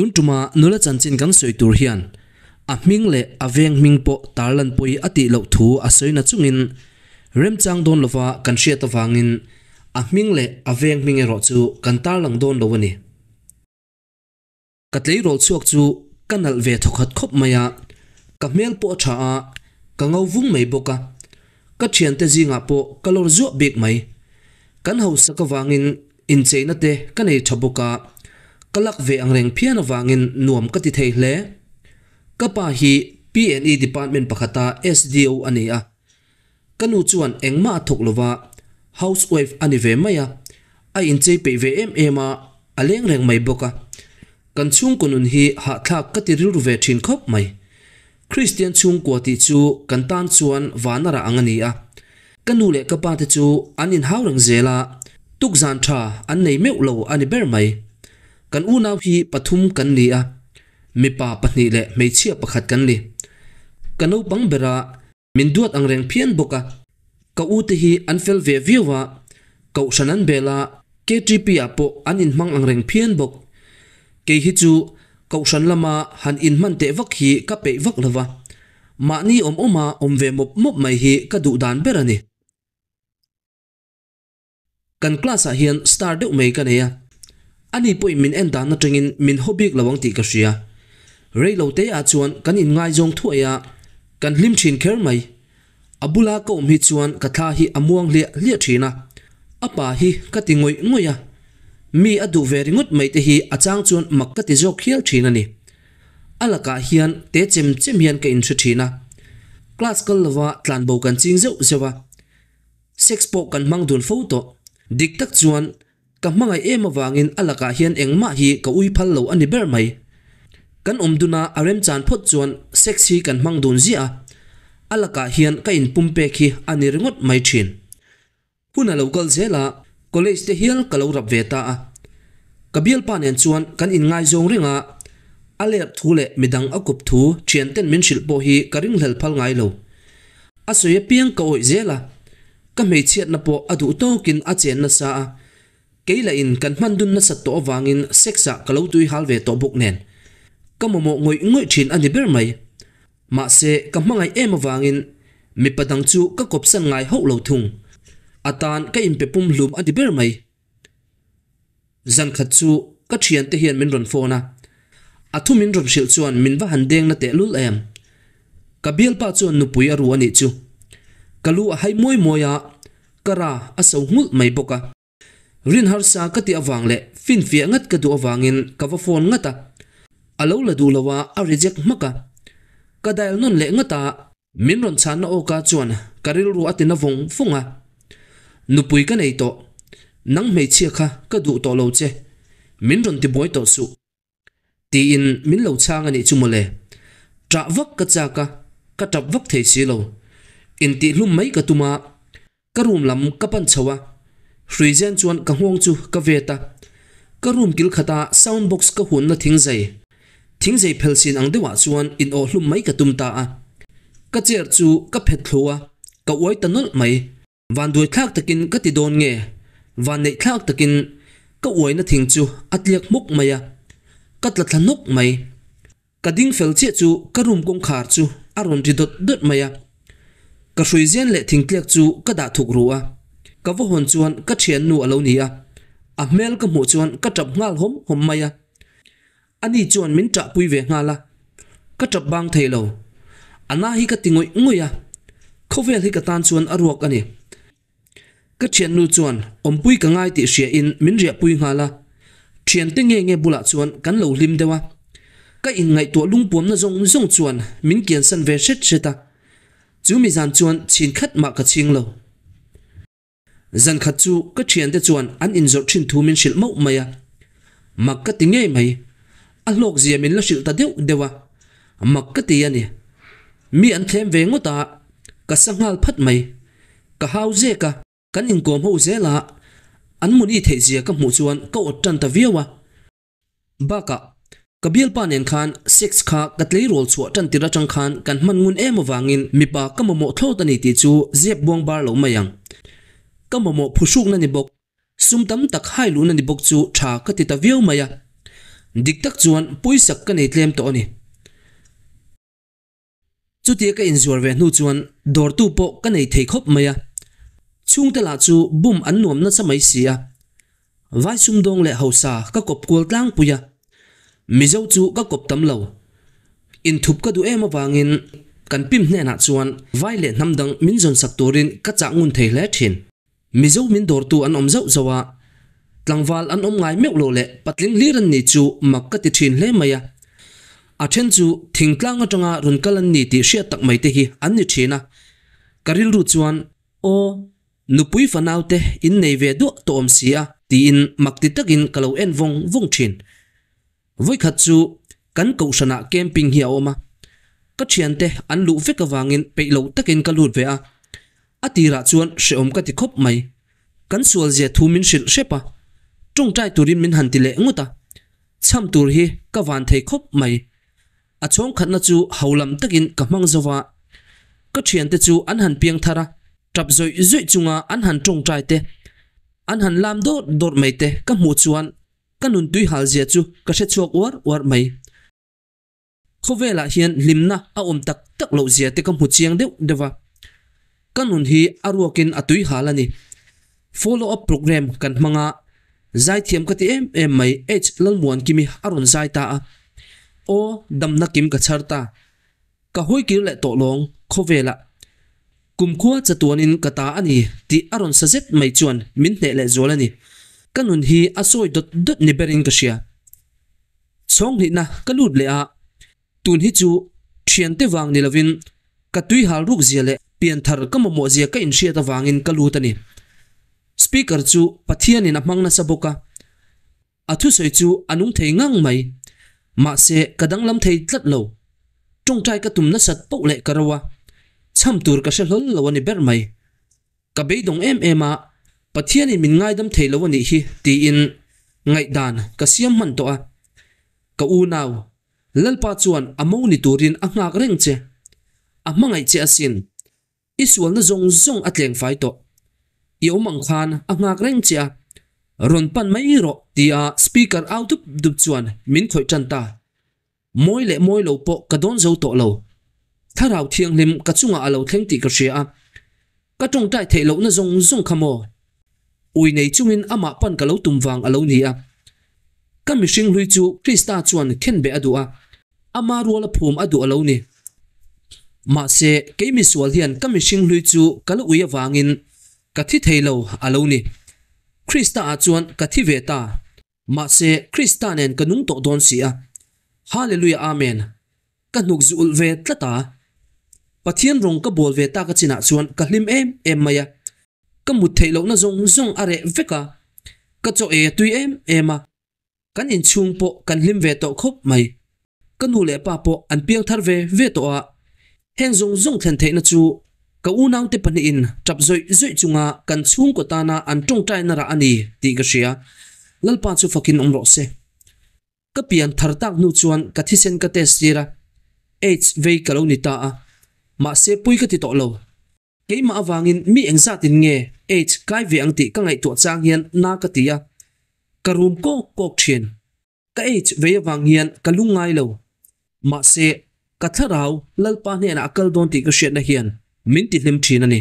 Tun tuma nula chanchin kan sawi tur hian a hming leh a veng hming pawh tarlan pawi a tih loh thu a sawi na chungin remchang dawn lova kan hriat avangin a hming leh a veng hming erawh chu kan tarlang dawn lo a ni. Ka tleirawl chhuak chu ka nalh ve thawkhat khawp mai a, ka hmel pawh a tha a, ka ngo vung mai bawk a. Ka thiante zingah pawh ka lawr zuah bik mai. Kan hausak avangin incheina te ka nei tha bawk a, ka lak ve angreng phian avangin nuam ka ti thei hle. Ka pa hi PNE department pakhata SDO a ni a, ka nu chuan engmah a thawk lova, housewife a ni ve mai a, a inchei peih ve em em a, a leng reng mai bawk a. Kan chhungkaw nun hi hahthlak ka ti rilru ve thin khawp mai. Kristian chhungkua tih chu kan tan chuan van a rah ang a ni a. Ka nu leh ka pa te chu an inhau reng zel a, tukzan tha an nei meuh lo a ni ber mai. Kan unau hi pathum kan ni a, mipa pahnih leh hmeichhia pakhat kan ni. Ka naupang bera min duat ang reng phian bawk a. Ka u te hi an fel ve viau a, kohhran an bel a, KTP ah pawh an inhmang ang reng phian bawk. Kei hi chu kohhran lama han inhman teh vak hi ka peih vak lo va, mahni awm awma awm ve mawp mawp mai hi ka duh dan ber a ni. Kan class ah hian star deuh mai ka nei a, ani pawhin min en dan atangin min haw bik lo ang tih ka hria. Rei lo te ah chuan kan inngaizawng thuai a, kan hlim thin kher mai. A bula ka awm hi chuan ka thla hi a muang hliah hliah thin a, a pa hi ka ti ngawih ngawih a, mi a duh ve ringawt mai te hi a chang chuan mak ka ti zawk hial thin a ni. A lakah hian te chem chem hian ka inhre thin a, class kal lova tlanbo kan ching zeuh zeuh a, Sex pawh kan hmang dun fo tawh. Dik tak chuan, ka hmangaih em avangin a lakah hian engmah hi ka ui phal lo a ni ber mai. Kan awm duna a remchan phawt chuan sex hi kan hmang dun ziah a, a lakah hian ka inpum pek hi a ni ringawt mai thin. Hun a lo kal zel a, college te hial ka lo rap ve ta a. Ka bialpa nen chuan kan inngaizawng reng a, a lerh thu leh midang a kawp thu thianten min hrilh pawh hi ka ringhlel phal ngai lo. A sawi apiang ka awih zel a, ka hmeichhiatna pawh a duh tawkin a chen nasa a, kei lahin kan hman dun nasat tawh avangin sex ah ka lo tui hal ve tawh bawk nen ka mamawh ngawih ngawih thin a ni ber mai. Mahse ka hmangaih em avangin mipa dang chu ka kawpsan ngai hauh lo thung. A tan ka inpe pum hlum a ni ber mai. Zan khat chu ka thiante hian min rawn phone a, a thu min rawn hrilh chuan min va han deng na teh lul em. Ka bialpa chuan nupui a ru a nih chu. Ka lu a hai muai muai a, ka ra a so nghulh mai bawk a. Rin harsa ka tih avang leh finfiah ngat ka duh avangin ka va phone ngat a. A lo la duh lo a, a reject hmak a. Ka dial nawn leh ngat a. Min rawn chhanna awka chuan ka rilru a tina vawng vawng a, Nupui ka nei tawh, nang hmeichhia kha ka duh tawh lo che, min rawn tibuai tawh suh. Tiin min lo chhang a nih chu mawle. Ṭah vak ka chak a, ka ṭap vak thei si lo. Intihhlum mai ka tum a, ka room lam ka pan chho a, hrui zen chuan ka nghawng chu ka vet a, ka room kil khata sound box ka hunna thingzei, thingzei phelsin ang deuhah chuan in awh hlum mai ka tum ta a, ka chair chu ka phet thlu a, ka uai ta nawlh mai. Vanduai thlak takin ka ti dawn nge? Vanneih thlak takin ka uaina thing chu a tliak hmuk mai a, ka tla thla hnawk mai. Ka ding fel chiah chu ka room kawngkhar chu a rawn ri dawt dawt mai a, ka hrui zen leh thingtliak chu ka dah thuk ru a, ka va hawn chuan ka thiannu a lo ni a, a hmel ka hmuh chuan ka tap nghal hawm hawm mai a, ani chuan min ṭahpui ve nghal a, ka ṭap bang thei lo, a na hi ka ti ngawih ngawih a, khawvel hi ka tan chuan a ruak a ni. Ka thiannu chuan awmpui ka ngai tih hria in min riahpui nghal a, thiante nge nge bulah chuan kan lo hlim deuh a. Ka inngaihtuah lungpuamna zawng zawng chuan min kiansan ve hret hret a, chu mi zan chuan chhin khat mah ka chhing lo. Zan khat chu ka thiante chuan an inzawrh thin thu min hrilh mauh mai a, mak ka ti ngei mai. A hlawk zia min la hrilh ta deuh deuh a, mak ka ti a ni. Mi an thlem ve ngawt a, ka sa nghal phat mai. Ka hau zek a, kan inkawm ho zel a, an muni theih zia ka hmuh chuan ka awt tan ta viau a. Bakah, ka bialpa nen khan sex kha ka tleirawl chhuah tan tir atang khan kan hman ngun em avangin mipa ka mamawh thlawt a ni tih chu zep buang bar lo mai ang. Ka mamawh phuhrukna ni bawk, sum tam tak hai luhna ni bawk chu tha ka ti ta viau mai a. Dik tak chuan pawisak ka nei tlem tawh a ni. Chutia ka inzuar ve hnu chuan dawrtu pawh ka nei thei khawp mai a, chhungte lah chu bum an nuam nasa mai si a. Vai sumdawng leh hausa ka kawp kual tlangpui a, Mizo chu ka kawp tam lo. Inthup ka duh em avangin kan pim hnenah chuan vai leh hnam dang min zawnsak turin ka chah ngun thei hle thin. Mizo min dawrtu an awm zauh zauh a, tlangval an awm ngai meuh lo leh patling hlir an ni chu mak ka ti thin hle mai a. A then chu thingtlang atanga rawn kal an ni tih hriat tak mai te hi an ni thin a. Ka rilru chuan, Aw, nupui fanau te in nei ve duah tawh awm si a tiin mak ti takin ka lo en vawng vawng thin. Vawikhat chu kan kohhranah camping hi a awm a, ka thiante an luh vek avangin peih lo takin ka lut ve a, a tirah chuan hrehawm ka ti khawp mai. Kan sualzia thu min hrilh hrep a, tawngtai turin min han ti leh ngawt a, chham tur hi ka van thei khawp mai. A chhawngkhatna chu holam takin ka hmang zo va, ka thiante chu an han piang thar a, tap zawih zawih chunga an han tawngtai te, an han lam dawrh dawrh mai te ka hmuh chuan Ka nun tui hal zia chu ka hre chhuak uar uar mai. Khawvelah hian hlimna a awm tak tak loh zia te ka hmu chiang deuh deuh a. Ka nun hi a ruakin a tui hal a ni. Follow up program kan hmang a, zaithiam ka ti em em mai H Lalmuankimi a rawn zai ta a. Aw, damna kim ka chhar ta. Ka hawi kir leh tawh lawng khawvelah. Kumkhua chatuanin ka ta a ni tih a rawn sa zet mai chuan min hneh leh zual a ni. Ka nun hi a sawi dawt dawt ni berin ka hria. Chhawnghnihna ka lut leh a, tun hi chu thiante vang ni lovin ka tuihal ruk zia leh pianthar ka mamawh zia ka inhriat avangin ka lut a ni. Speaker chu Pathianin a hmang nasa bawk a. A thusawi chu a nung thei ngang mai. Mahse, ka danglam thei tlat lo. Tawngtai ka tum nasat poh leh ka ro a, chham tur ka hre hlawl lo a ni ber mai. Ka beidawng em em a, Pathianin min ngaidam thei lo a nih hi tiin ngaihdan ka siam hman tawh a. Ka unau, Lalpa chuan a mo ni turin a nghak reng che. A hmangaih che asin. I sualna zawng zawng a tleng fai tawh. I awm ang khan a nghak reng che a, rawn pan mai rawh tia speaker au dup dup chuan min khawih tan ta. Mawi leh mawi lo pawh ka dawn zo tawh lo. Thlarau thianghlim ka chungah a lo thleng tih ka hria a, ka tawngtai theih lohna zawng zawng kha maw? Ui nei chungin amah pan ka lo tum vang a lo ni a. Ka mihring hlui chu Krista chuan khenbeh a duh a, ama ruala phum a duh a lo ni. Mahse, kei misual hian ka mihring hlui chu ka la ui avangin ka thi thei lo a lo ni. Krista ah chuan ka thi ve ta. Mahse, Krista nen ka nung tawh dawn si a. Hallelujah Amen. Ka hnuk zu ulh ve tlat a. Pathian rawng ka bawl ve tak a chinah chuan ka hlim em em mai a. Ka mut theih lohna zawng zawng a reh vek a, ka chaw ei a tui em em a, kan inchhung pawh kan hlim ve tawh khawp mai. Ka nu leh pa pawh an piang thar ve ve tawh a, heng zawng zawng thlen theihna chu ka unaute pahnihin tap zawih zawih chunga kan chhungkaw tana an tawngtaina rah a ni tih ka hria. Lalpa chu fakin awm rawh se. Ka pian thar tak hnu chuan ka thisen ka test tir a, AIDS vei ka lo ni ta a, mahse pui ka ti tawh lo. Keimah avangin mi engzatin nge AIDS kai ve ang tih ka ngaihtuah chang hian na ka ti a, ka rum kawk kawk thin. Ka AIDS vei avang hian ka lung ngai lo. Mahse, ka thlarau Lalpa hnenah a kal dawn tih ka hriatna hian min tihlim thin a ni.